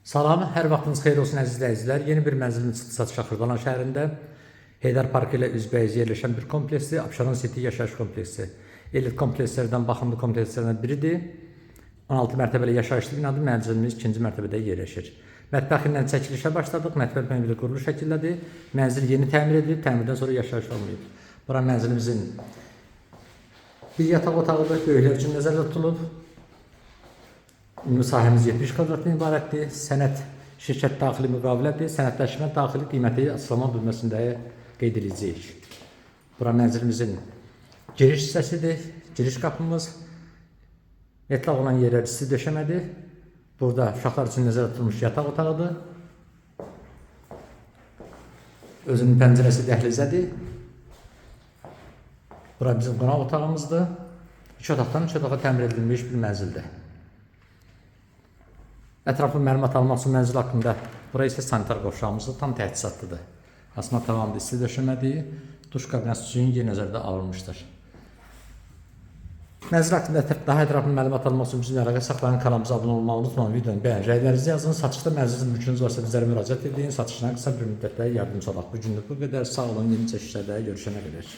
Salam, hər vaxtınız xeyir olsun əziz izləyicilər. Yeni bir mənzilin çıxdı satışa Xırdalan şəhərində Heydər Parkı ilə üzbəüz yerləşən bir kompleksdir. Abşeron City yaşayış kompleksi. Elit komplekslərdən, baxımlı komplekslərdən biridir. 16 mərtəbəli yaşayışlı binadır. Mənzilimiz ikinci mərtəbədə yerləşir. Mətbəx ilə çəkilişə başladıq. Mətbəx mebeli qurulu şəkildədir. Mənzil yeni təmir edilib, təmirdən sonra yaşayış olmayıb. Bura mənzilimizin bir yataq otağıdır. Böyüklər üçün nəzərdə tutulub. Ümumi sahəmiz 70 kvadratdan ibarətdir. Sənəd şirkət daxili müqavilədir. Sənədləşmə daxili qiyməti açıqlama bölməsində qeyd edəcəyik. Bura mənzilimizin giriş hissəsidir. Giriş qapımız. Metlaq olan yerlər isti döşəmədir. Burada uşaqlar üçün nəzərdə tutulmuş yataq otağıdır. Özünün pəncərəsi dəhlizədir. Bura bizim qonaq otağımızdır. İki otaqdan üç otağa təmir edilmiş bir mənzildir. Ətraflı məlumat almaq üçün mənzil haqqında bura isə sanitar qovşağımızdır, tam təchizatlıdır. Asma tavanında isti döşəmədir, duş kabinəsi üçün yer nəzərdə alınmışdır. Mənzil haqqında daha ətraflı məlumat almaq üçün bizimlə əlaqə saxlayın, kanalımıza abunə olmağı unutmayın, videonu bəyən, rəylərinizi yazın. Satışda mənzil mülkünüz varsa bizlərə müraciət edin, satışına qısa bir müddətdə yardımcı olaq. Bu günlük bu qədər. Sağ olun, yeni çəkilişlərdə görüşənə qədər.